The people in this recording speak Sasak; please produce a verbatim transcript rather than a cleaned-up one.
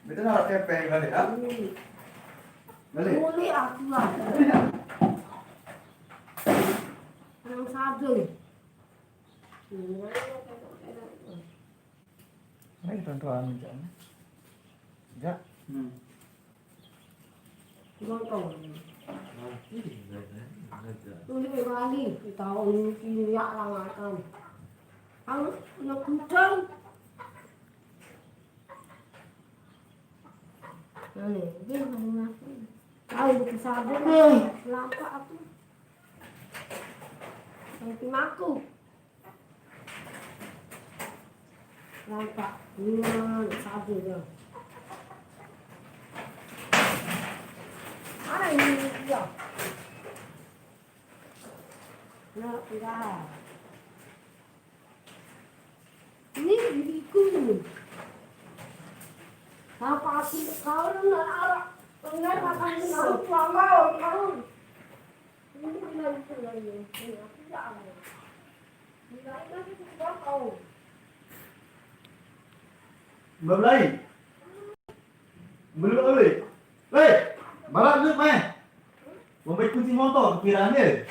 Betul lah, kepeng balik, ha? Mulai aku lah. Yang satu. Ini tontonan aja. Ya. Hmm. Nonton. Nanti bener aja. Ini kembali kita ini ya langakan. Ang nagkutang. Ano, hindi naman ako. Ay, nagkasabi na. Lampa ako. Ang timako. Lampa. Yan, sabi niya. Ay, hindi niya. Na, tira. Ini diriku ini. Apa aku kau na ara? Enggak, apa ini? Aku pulang kau, kau. Ini bilang itu lagi. Ini aku tak ada. Bilang itu aku tidak tahu. Mbak Belai. Belum, Belai. Hei, barat tu, meh. Mau baik kunci motor, pikiran dia.